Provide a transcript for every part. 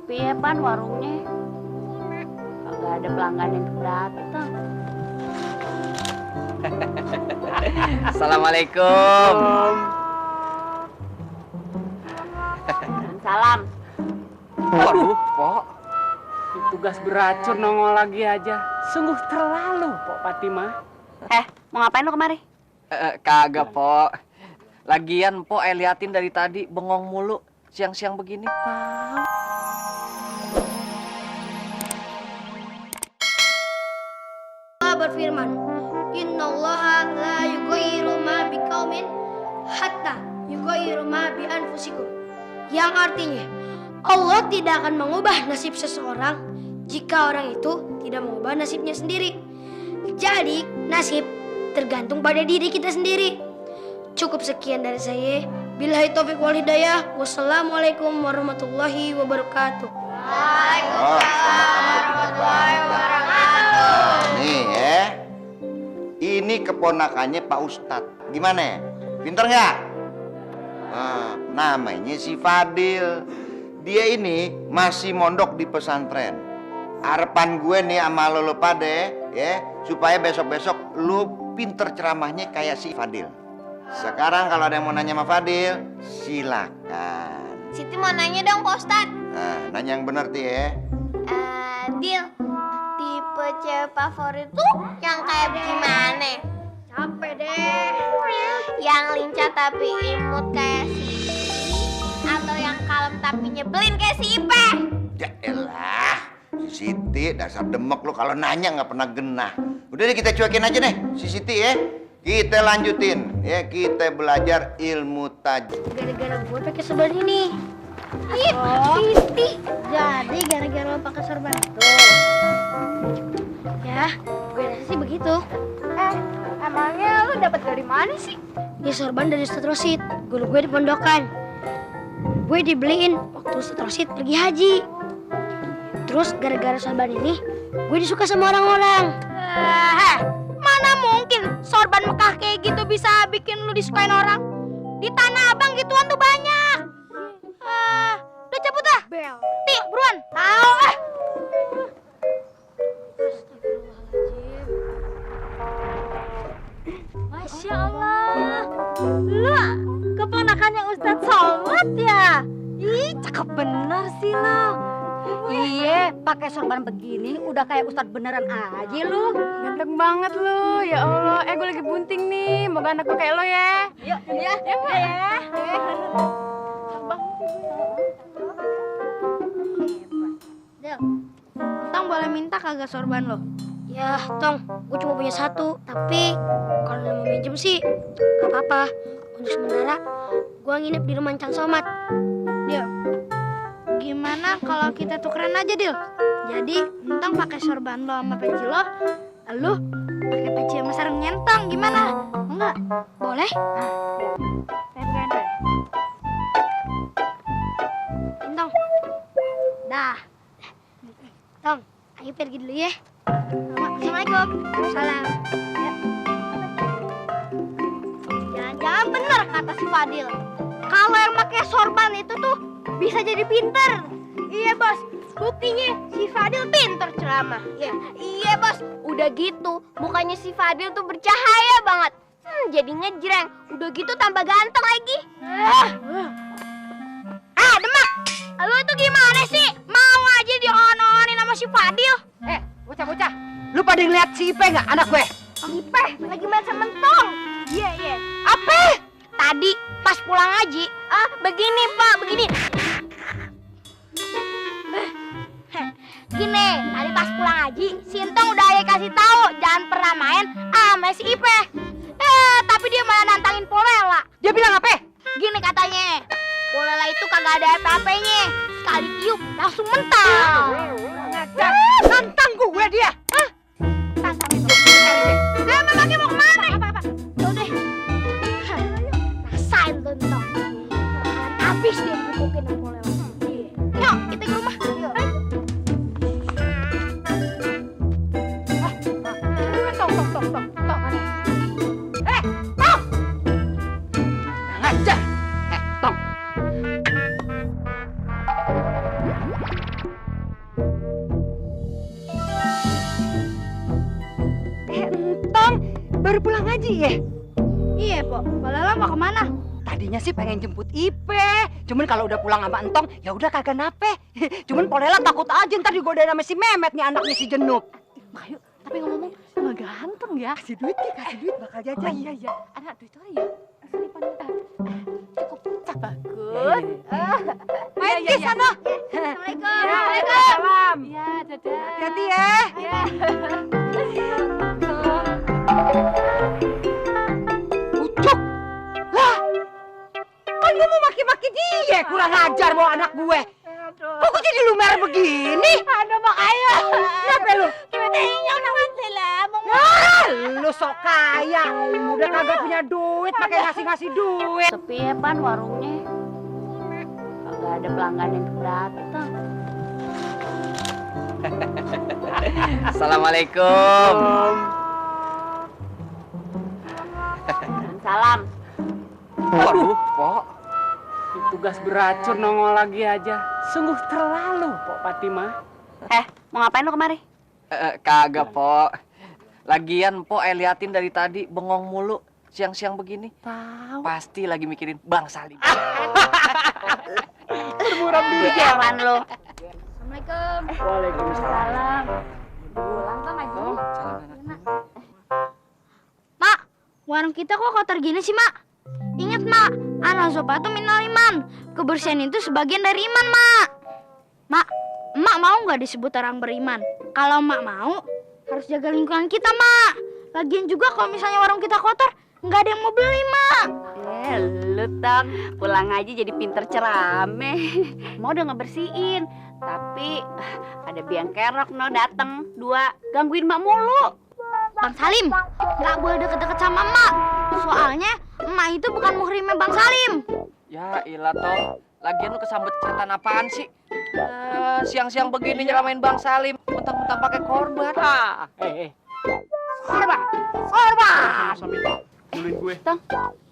sepi ya Pan warungnya. Kagak ada pelanggan yang datang. Assalamualaikum. Salam. Waduh, Pok. Tugas beracun nongol lagi aja. Sungguh terlalu, Pok Fatimah. Mau ngapain lo kemari? Kagak, Pok. Lagian, Pok, liatin dari tadi bengong mulu. Siang-siang begini, Pak. Allah berfirman, Innallaha la yughayyiru ma biqaumin hatta yughayyiru ma bi anfusikum. Yang artinya, Allah tidak akan mengubah nasib seseorang jika orang itu tidak mengubah nasibnya sendiri. Jadi, nasib tergantung pada diri kita sendiri. Cukup sekian dari saya. Billahi taufiq wal hidayah. Wassalamualaikum warahmatullahi wabarakatuh. Waalaikumsalam warahmatullahi wabarakatuh. Nih ya, ini keponakannya Pak Ustadz. Gimana? Pinter nggak? Namanya si Fadil. Dia ini masih mondok di pesantren. Harapan gue nih sama lo pada ya, supaya besok-besok lu pinter ceramahnya kayak si Fadil. Sekarang kalau ada yang mau nanya sama Fadil, silakan. Siti mau nanya dong, Pak Ustadz. Nah, nanya yang bener tuh ya. Dil, tipe cewek favorit tuh yang kayak gimana? Capek deh. Yang lincah tapi imut kayak si atau yang kalem tapi nyebelin kayak si Ipe? Ya elah, si Siti dasar demek lu kalau nanya nggak pernah genah. Udah deh kita cuekin aja nih si Siti ya. Kita lanjutin ya, kita belajar ilmu tajwid. Gara-gara gue pakai sorban ini. Ih, Siti. Jadi gara-gara lo pakai sorban. Tuh. Ya, gue rasa sih begitu. Emangnya lu dapat dari mana sih? Ini sorban dari Ustadz Rosid, guru gue di pondokan. Gue dibeliin waktu Ustadz Rosid pergi haji. Terus gara-gara sorban ini, gue disuka sama orang-orang. Mana mungkin sorban Mekah kayak gitu bisa bikin lu disukain orang? Di Tanah Abang gituan tuh banyak. Udah cabut ah. Ti, buruan. Tahu ah. Masya Allah. Lu keponakannya Ustadz Somad ya? Ih, cakep bener sih lo. Iya, pakai sorban begini udah kayak Ustadz beneran aja lu. Ganteng banget lu, ya Allah. Gue lagi bunting nih, moga anak gue kayak lo ya. Yuk, ya. Del, Tong boleh minta kagak sorban lo? Ya, Tong, gue cuma punya satu. Tapi kalau lo mau minjem sih, gak apa-apa. Untuk sementara, gue nginep di rumah Cang Somad. Del, gimana kalau kita tukeran aja, Dil? Jadi, Entong pakai sorban lo sama peci lo, lu pakai peci sama sarung nyentong, gimana? Enggak? Boleh? Entong. Dah. Tong, ayo pergi dulu ya. Assalamualaikum. Salam. Jangan-jangan bener kata si Fadil. Kalau yang pakai sorban itu tuh bisa jadi pinter. Iya bos, buktinya si Fadil pinter ceramah. Ya. Iya bos, udah gitu mukanya si Fadil tuh bercahaya banget. Jadi ngejreng. Udah gitu tambah ganteng lagi. Demak, lu itu gimana sih? Mau aja dioon-oonin sama si Fadil? Bocah-bocah, lu pada ngeliat si Ipe nggak anak gue? Ipe lagi main sama Entong. Iya. Apa? Tadi pas pulang ngaji, begini Pak, begini. Gini, tadi pas pulang ngaji, si Entong udah ayah kasih tahu jangan pernah main sama si Ipe. Tapi dia malah nantangin Polela. Dia bilang apa? Gini katanya, Polela itu kagak ada apa-apanya. Sekali tiup langsung mentah. Nantang gue dia. Memangnya mau kemana? Apa? Udah. Rasain tuh Entong. Habis dia dibukukin sama Polela. Yuk, kita ke rumah. Yuk. Tong. Ngajar. Tong. Haji ya? Iya, Pok. Mbak Lala mau kemana? Tadinya sih pengen jemput Ipe, cuman kalau udah pulang sama Entong, ya udah kagak nape. Cuman Polela takut aja ntar digodain sama si Memet nih anaknya si Jenup. Ayo, tapi ngomong sama ganteng ya. Kasih duit bakal jajan. Oh, iya. Anak duit aja ya. Selipan cukup cak bagus. Main ke sana. Assalamualaikum. Salam. Iya, dadah. Hati-hati ya. Iya. Ucuk. Lah. Kan gue mau maki-maki dia, kurang ajar bawa anak gue. Kok gue jadi lumer begini? Aduh, makanya. Kenapa lu? Kita inyong naman sila. Ah, lu sok kaya. Udah kagak punya duit, pakai ngasih-ngasih duit. Sepi ya, Pan, warungnya. Kagak ada pelanggan yang datang. Assalamualaikum. Salam. Waduh, Pok. Tugas beracun nongol lagi aja. Sungguh terlalu, Pok Fatimah. Mau ngapain lu kemari? Kagak, Pok. Lagian Pok liatin dari tadi bengong mulu siang-siang begini. Tahu. Pasti lagi mikirin Bang Salim. Bermuram dulu. Heran lu. Assalamualaikum. Waalaikumsalam. Pulang kan aja. Mak, warung kita kok kotor gini sih, Mak? Ingat, Mak, an-nazafatu minal iman. Kebersihan itu sebagian dari iman, Mak. Mak, Emak mau nggak disebut orang beriman? Kalau Emak mau, harus jaga lingkungan kita, Mak. Lagian juga kalau misalnya warung kita kotor, nggak ada yang mau beli, Mak. Lu Tong, pulang aja jadi pinter cerame. Mau udah ngebersihin, tapi ada biang kerok dateng 2 gangguin mak mulu. Bang Salim, nggak boleh deket-deket sama Emak. Soalnya Emak itu bukan muhrimnya Bang Salim. Ya ilah, Tong. Lagian lu kesambet setan apaan sih? Siang-siang begini nyeramain Bang Salim, mentang-mentang pakai korban. Korban. Beliin gue. Tong,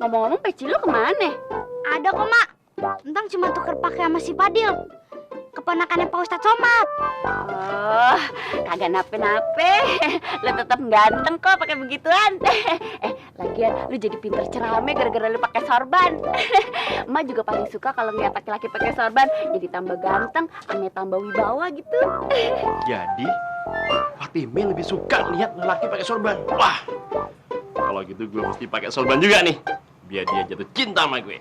ngomong-ngomong peci lu kemana? Ada kok, Mak. Entang cuma tuker pakai sama si Fadil, keponakannya Pak Ustadz Somad. Oh, kagak nape-nape. Lu tetap ganteng kok pakai begituan. Lagian lu jadi pinter cerame gara-gara lu pakai sorban. Emak juga paling suka kalau ngeliat laki-laki pakai sorban, jadi tambah ganteng, ame tambah wibawa gitu. Jadi Fatimah lebih suka lihat lelaki pakai sorban. Wah, kalau gitu gue mesti pakai sorban juga nih, biar dia jatuh cinta sama gue.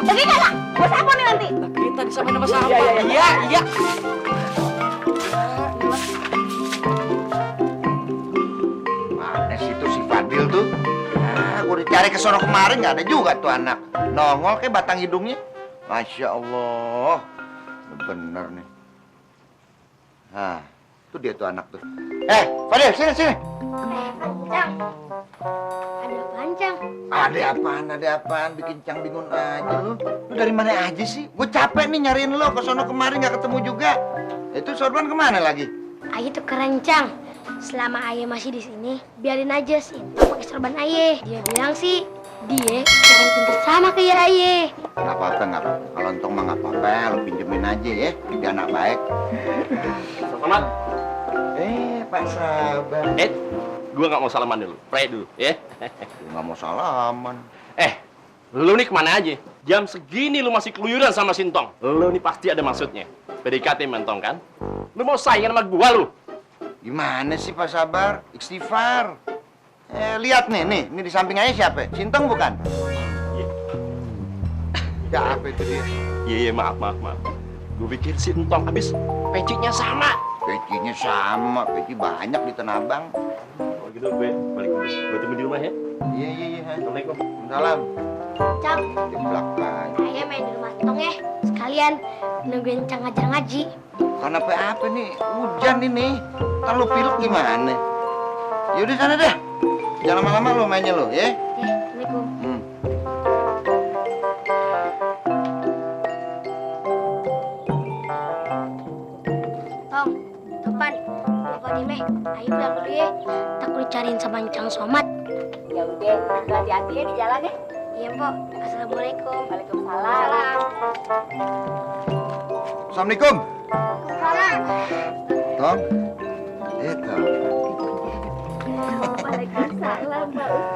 Tapi kakak, gue siapa nih nanti? Kita disamain sama sahabat. Iya. Mana sih tuh si Fadil tuh? Gue dicari ke sono kemarin nggak ada juga tuh anak. Nongol kayak batang hidungnya. Masya Allah, bener nih. Nah, itu dia tuh anak tuh. Fadil, sini. Pancang. Ada pancang. Ada apaan? Bikin Cang bingung aja lu. Lu dari mana aja sih? Gue capek nih nyariin lo ke sono kemarin nggak ketemu juga. Itu sorban kemana lagi? Aye tuh keren, Cang. Selama Aye masih di sini, biarin aja sih pakai sorban Aye. Dia bilang sih, dia pengen pinter sama kayak Aye. Nggak apa-apa. Kalau entong mah nggak apa-apa, lo pinjemin aja ya. Dia anak baik. Selamat. Pak Sabar. Gue nggak mau salaman dulu, pray dulu, ya. Gue nggak mau salaman. Lu nih kemana aja? Jam segini lu masih keluyuran sama Sintong. Lu nih pasti ada maksudnya. PDKT mentong kan? Lu mau saingan sama gua lu? Gimana sih Pak Sabar? Istighfar. Lihat nih di samping aja siapa? Sintong bukan? Iya. Ya apa itu dia? Iya, maaf. Gue pikir Sintong habis pecinya sama. Pecinya sama, peci banyak di Tanah Abang. Kalau gitu gue balik dulu. Gue tunggu di rumah ya. Iya. Assalamualaikum. Salam. Cang, Jeblak aja. Aye main di rumah Tong ya. Sekalian nungguin Cang ngajar ngaji. Kenapa apa nih? Hujan ini. Ntar lu pilek gimana? Yaudah sana dah. Jangan lama-lama lu mainnya lu, ya? Assalamualaikum. Tong, depan. Bapak Dime, ayo pulang dulu ya. Takut dicariin sama Cang Somad. Ya udah, hati-hati ya di jalan ya. Iya, Pok. Assalamualaikum. Waalaikumsalam. Assalamualaikum. Salam. Tong, Gitu. Waalaikumsalam Pak Ustadz.